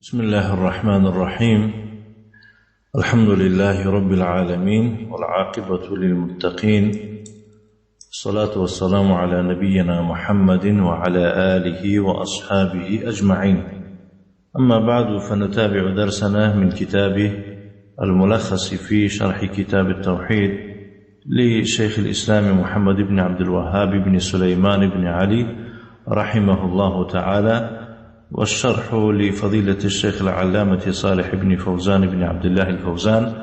بسم الله الرحمن الرحيم. الحمد لله رب العالمين، والعاقبة للمتقين، الصلاة والسلام على نبينا محمد وعلى آله وأصحابه أجمعين. أما بعد، فنتابع درسنا من كتاب الملخص في شرح كتاب التوحيد لشيخ الإسلام محمد بن عبد الوهاب بن سليمان بن علي رحمه الله تعالى، والشرح لفضيلة الشيخ العلامة صالح بن فوزان بن عبد الله الفوزان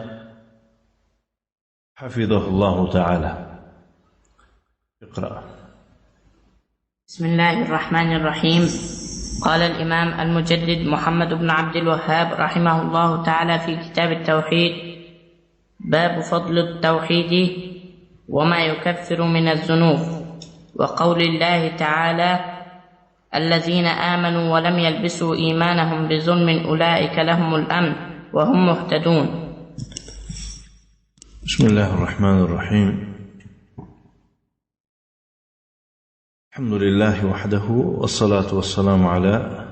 حفظه الله تعالى. اقرأ. بسم الله الرحمن الرحيم. قال الإمام المجدد محمد بن عبد الوهاب رحمه الله تعالى في كتاب التوحيد: باب فضل التوحيد وما يكفر من الذنوب، وقول الله تعالى: الذين آمنوا ولم يلبسوا إيمانهم بظلم أولئك لهم الأمن وهم مهتدون. بسم الله الرحمن الرحيم. الحمد لله وحده، والصلاة والسلام على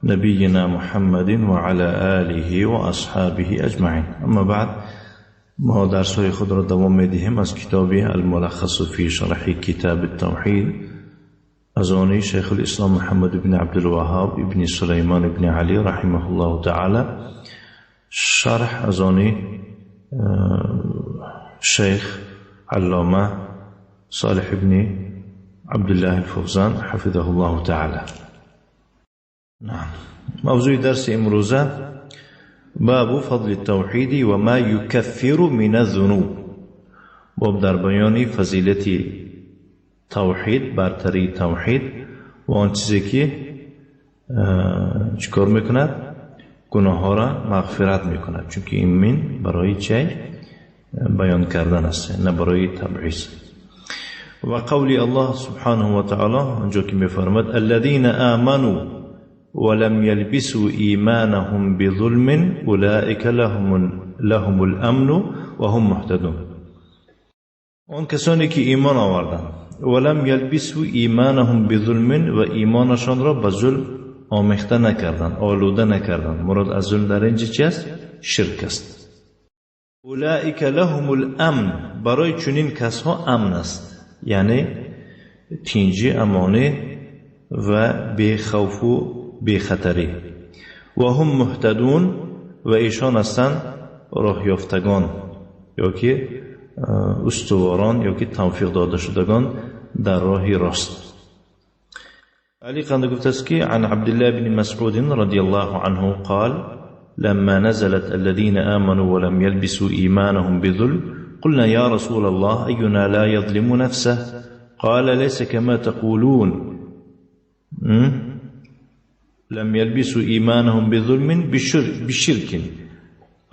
نبينا محمد وعلى آله وأصحابه أجمعين. أما بعد، ما درس‌های خود را دوام می‌دهیم از کتاب الملخص فی شرح کتاب التوحید از آن شیخ الاسلام محمد بن عبدالوهاب ابن سلیمان ابن علی رحمه الله تعالی، شرح از آن شیخ علامه صالح ابن عبدالله الفوزان حفظه الله تعالی. نعم. موضوع درس امروزه: باب فضل التوحید و ما یکفر من الذنوب. باب در بیان فضیلت توحید، برتری توحید و آن چیزی که چیکار میکند؟ گناه ها را مغفرت میکند، چون که این من برای چه بیان کردن است، نه برای تبعیض. و قول الله سبحانه و تعالی آنجا که میفرماد: الذين آمنوا ولم يلبسوا ایمانهم بظلم اولئک لهم الامن وهم مهتدون. آن کسانی که ایمان آوردند، ولم یلبسوا ایمانهم بظلم، و ایمانشان را به ظلم آمیخته نکردند، آلوده نکردند. مراد از ظلم در اینجا چی است؟ شرک است. اولئک لهم الامن، برای چنین کسها امن است، یعنی تینجی، امانه و بی خوف و بی خطری. و هم مهتدون، و ایشان هستند راه یافتگان یا که استواران یا که توفیق داده شدگان در راه راست. علی قند گفته است که عن عبدالله بن مسعود رضی الله عنه قال: لما نزلت الذين آمنوا ولم يلبسوا إيمانهم بظلم قلنا يا رسول الله أينا لا يظلم نفسه؟ قال: ليس كما تقولون، لم يلبسوا إيمانهم بظلم بشرك.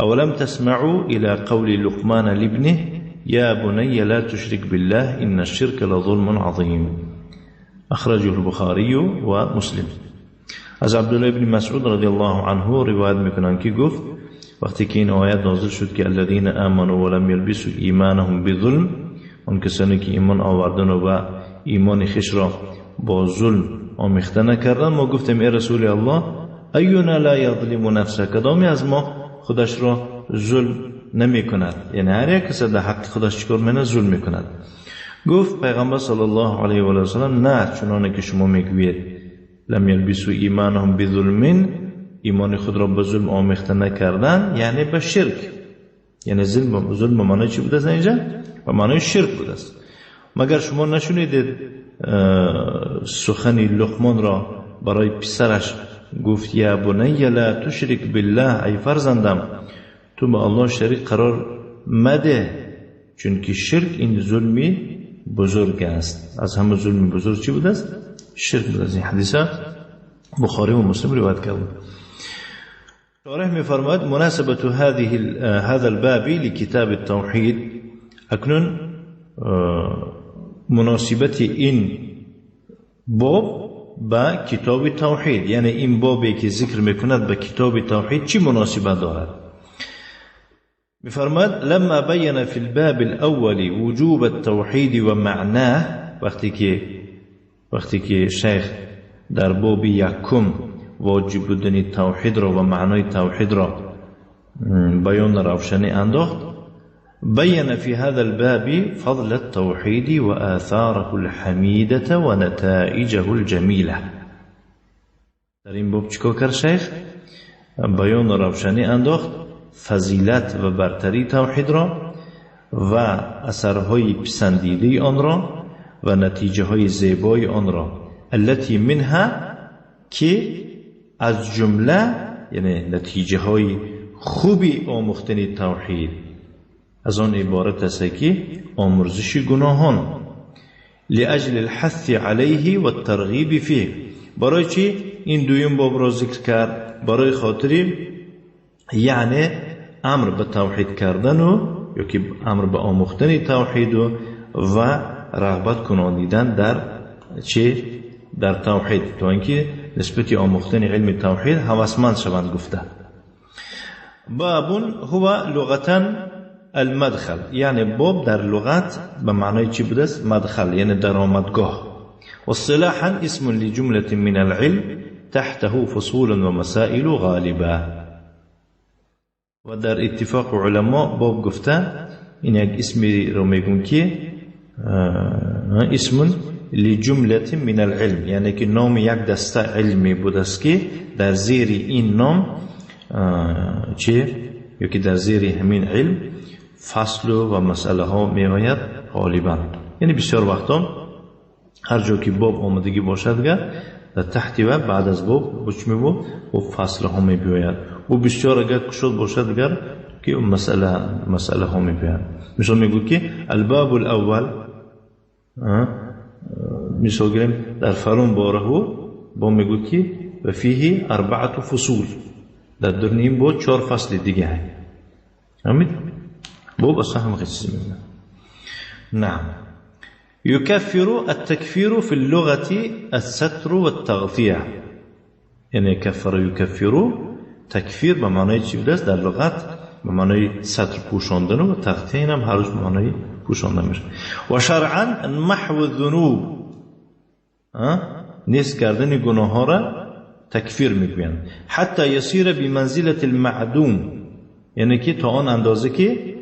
أولم تسمعوا إلى قول لقمان لابنه يا بني لا تشرك بالله إن الشرك لظلم عظيم. أخرجه البخاري ومسلم. از عبدالله بن مسعود رضی الله عنه روایت میکنن که گفت وقتی که این آیت نازل شد که الذین آمنوا ولم یلبسوا ایمانهم بظلم، آن کسانی که ایمان آوردن و ایمان خویش را با ظلم آمیخته نکردن، ما گفتیم ای رسول الله اینا لا یظلم نفسه، کدامی از ما خودش را ظلم نمی کند؟ یعنی هر یک کس در حق خودش چیکار میکنه؟ ظلم میکند. گفت پیغمبر صلی الله علیه و آله و سلم نه، چنانه که شما میگویید لم یلبسوا ایمانهم بظلم، ایمان خود را به ظلم آمیخته نکردن، یعنی به شرک. یعنی ظلم به معنای چی بوده است اینجا؟ به معنای شرک بوده است. مگر شما نشنیدید سخن لقمان را برای پسرش گفت یا بنی لا تشرک بالله، ای فرزندم تو به الله شریک قرار مده، چون که شرک این ظلمی بزرگ است. از همه ظلم بزرگ چی بوده است؟ شرک بوده است. این حدیثه بخاری و مسلم روایت کرده. شارح می‌فرماید مناسبة هذا الباب لكتاب التوحید. اکنون مناسبت این باب با کتاب توحید، یعنی این بابی که ذکر میکند به کتاب توحید چی مناسبت دارد؟ می‌فرماید لما بین فی الباب الاول وجوب التوحید و معناه، وقتی که شیخ در باب یکم واجب بودن توحید را و معنای توحید را بیان روشنی انداخت، بین في هذا الباب فضل التوحید و آثاره الحمیدة و نتائجه الجمیله. در این باب چیکار کرد شیخ؟ بیان روشنی انداخت فضیلت و برتری توحید را و اثرهای پسندیده آن را و نتیجه های زیبای آن را، التي منها که از جمله، یعنی نتیجه های خوبی آموختن توحید از آن عبارت است که آمرزش گناهان، لأجل الحث علیه و الترغیب فیه. برای چی این دویم باب را ذکر کرد؟ برای خاطر یعنی امر به توحید کردن و یا که امر به آموختن توحید و رغبت کنانیدن در چه؟ در توحید، تا اینکه نسبت آموختن علم توحید هوسمند شوند گفته. باب هو لغتا المدخل، یعنی باب در لغت به معنای چی بوده است؟ مدخل، یعنی درآمدگاه. واصطلاحا اسم لجملة من العلم تحته فصول و مسائل غالبا. و در اتفاق علما باب گفته این یک اسمی رو میگون که اسم لجملة من العلم، یعنی که نام یک دسته علمی بوده است که در زیر این نام چه؟ یا که در زیر همین علم فصل و مسئله ها می آید غالبا. یعنی بسیار وقتا هر جا که باب آمدگی باشد در تحت و بعد از باب چی می بود؟ و فصل ها می بیاید. و بسیار اگر کشاد باشد اگر که مسئله ها می بیاید. مثال میگو که الباب الاول، مثال گیریم در فرون باره با میگو که و فیه اربعة فصول، در درون این بود 4 فصل دیگه هست. همین باب اصلا هم خیلی چیزی میگه. نعم. يكفر التكفير في اللغة الستر والتغطية، یعنی کفر یکفر تکفیر به معنای چی بوده است؟ در لغت به معنای ستر پوشاندن و تغطیه هم هر روز به معنای پوشاندن میشه. و شرعا محو الذنوب، نیست کردن گناه ها را تکفیر میگویند. حتی یسیر بمنزلة المعدوم، یعنی که تا آن اندازه که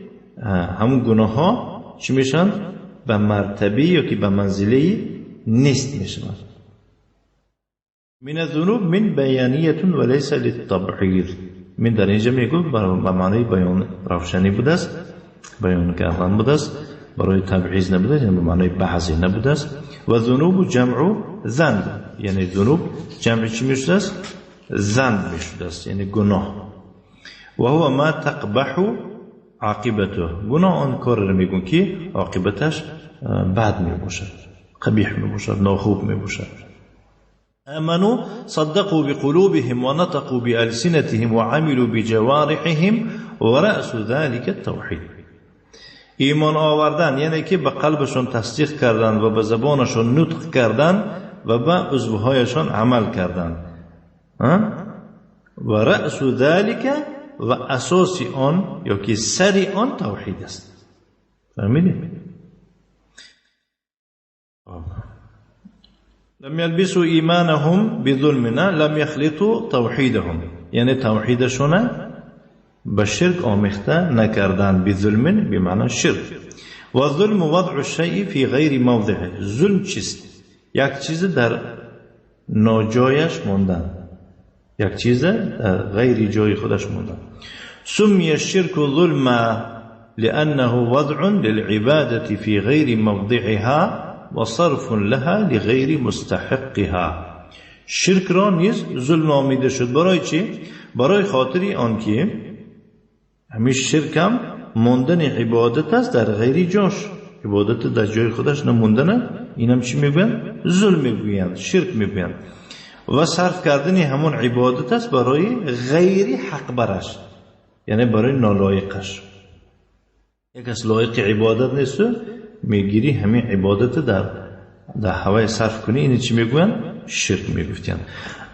همون گناه ها چی میشن؟ به مرتبه یا که به منزله نیست میشن. من الذنوب من بیانیه و لیس للتبعیض. من در اینجا میگو به معنی بیان روشنی بوده است، بیان کردن بوده است، برای تبعیض نبوده است، یعنی به معنی بعضی نبوده است. و ذنوب جمع ذنب، یعنی ذنوب جمع چی میشده است؟ ذنب میشده است، یعنی گناه. و هو ما تقبح عاقبته، گناه آن کار رو میگون که عاقبتش بد میباشد، قبیح میباشد، ناخوب میباشد. آمنوا صدقوا بقلوبهم ونطقوا بألسنتهم وعملوا بجوارحهم ورأس ذلك التوحید. ایمان آوردن یعنی که به قلبشون تصدیق کردن و به زبانشون نطق کردن و به عضوهایشون عمل کردن. و رأس ذلك و اساس آن یا که سر آن توحید است. فهمیدی؟ لم يلبسوا ایمانهم بظلمنا لم يخلطوا توحیدهم، یعنی توحیدشون به شرک آمیخته نکردن. بظلم بمعنی شرک. و ظلم وضع الشیء فی غیر موضعه. ظلم چیست؟ یک چیز در ناجایش ماندن، یک چیز در غیر جای خودش ماندن. سمی الشرک ظلما لأنه وضع للعبادة في غیر موضعها وصرف لها لغیر مستحقها. شرک را نیز ظلم نامیده شد. برای چی؟ برای خاطر آنکه همین شرک هم ماندن عبادت است در غیر جاش، عبادت در جای خودش نموندن، اینم چی میگویند؟ ظلم میگویند، شرک میگویند. و صرف کردن همون عبادت است برای غیر حق برش، یعنی برای نالایقش. یک از لایق عبادت نیست میگیری همین عبادت در هوای صرف کنی، اینو چی میگویند؟ شرک میگفتند.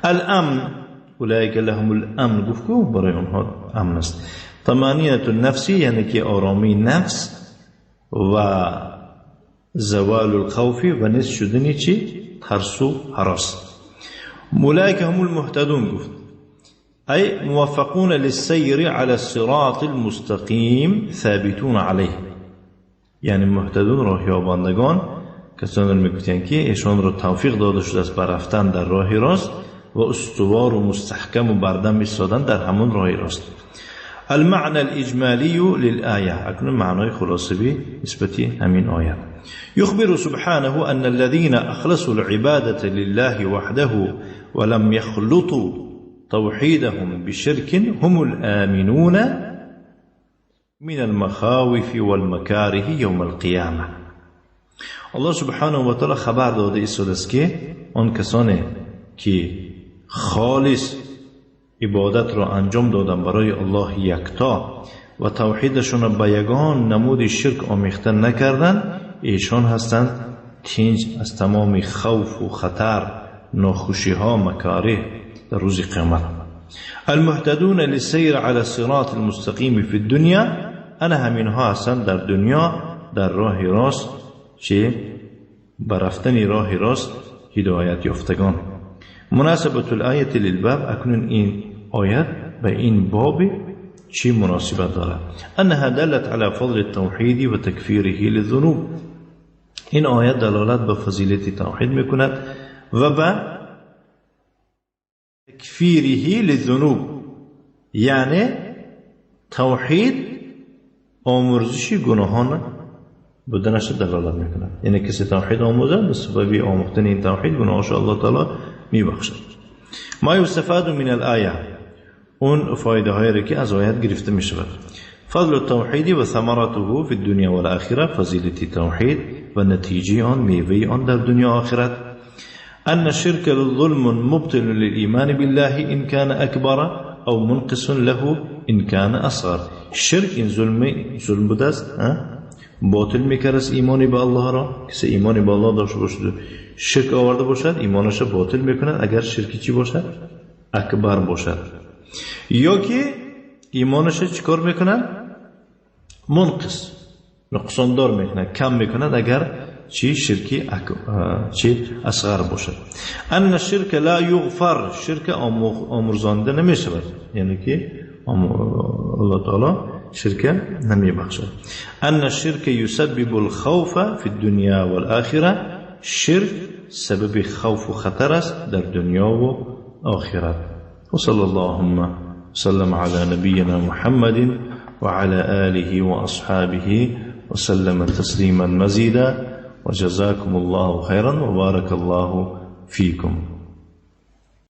الامن اولئک لهم الامن، گفت که برای آنها امن است. طمأنینة النفس یعنی که آرامی نفس و زوال الخوف و نیست شدن چی؟ ترس و هراس. أولئك هم المهتدون گفت، أي موفقون للسير على الصراط المستقيم ثابتون عليه. یعنی مهتدون راه یابندگان کسانی را میگویند که ایشان را توفیق داده شده است بر رفتن در راه راست و استوار و مستحکم و بردم ایستادن در همون راه راست. المعنى الإجمالي للآية، اکنون معنای خلاصوی نسبتی همین آیه. يخبر سبحانه أن الذين أخلصوا العبادة لله وحده ولم يخلطوا توحيدهم بشرك هم الآمنون من المخاوف والمكاره يوم القيامة. الله سبحانه و تعالی خبر داده ایستاده است که آن کسانی که خالص عبادت را انجام دادن برای الله یکتا و توحیدشون را به یگان نمود شرک آمیخته نکردن، ایشان هستند تینج از تمام خوف و خطر، ناخوشی ها، مکاره در روز قیامت. المهتدون للسیر علی الصراط المستقیم فی الدنیا، انا همین ها هستند در دنیا در راه راست، چه برفتن راه راست هدایت یافتگان. مناسبة الآیة للباب، اکنون این آیت به این باب چی مناسبت دارد؟ انها دلت على فضل التوحید و تکفیره للذنوب. این آیت دلالت به فضیلت توحید میکند و به تکفیره للذنوب، یعنی توحید آمرزش گناهان بودنش دلالت میکند. یعنی کسی توحید آموزد به سبب آموختن این توحید گناهش الله تعالی میبخشد. ما یستفاد من الآیه، اون فایده هایی را که از آیت گرفته میشود. فضل التوحید و ثمرته فی الدنیا والآخرة، فضیلت توحید و نتیجه آن، میوه آن در دنیا و آخرت. ان الشرك ظلم مبطل للإيمان بالله إن كان أكبر أو منقص له إن كان أصغر. شرک این ظلم بوده است، باطل میکرد است ایمانی به الله را. کسی ایمانی به الله داشته باشد شرک آورده باشد ایمانش را باطل میکند، اگر شرکی چی باشد؟ اکبر باشد. یا که ایمانش چیکار میکند؟ منقص، نقصاندار میکند، کم میکند اگر چی شرکی چی اصغر باشد. ان الشرک لا یغفر، شرک آمرزانده نمیشود، یعنی که الله تعالی شرک نمیبخشد. ان الشرک یسبب الخوف فی الدنیا والآخرة، شرک سبب خوف و خطر است در دنیا و آخرت. و صلی اللهم وسلم على نبینا محمد وعلى آله وأصحابه وسلم تسليما مزيدا وجزاكم الله خيرا وبارك الله فيكم.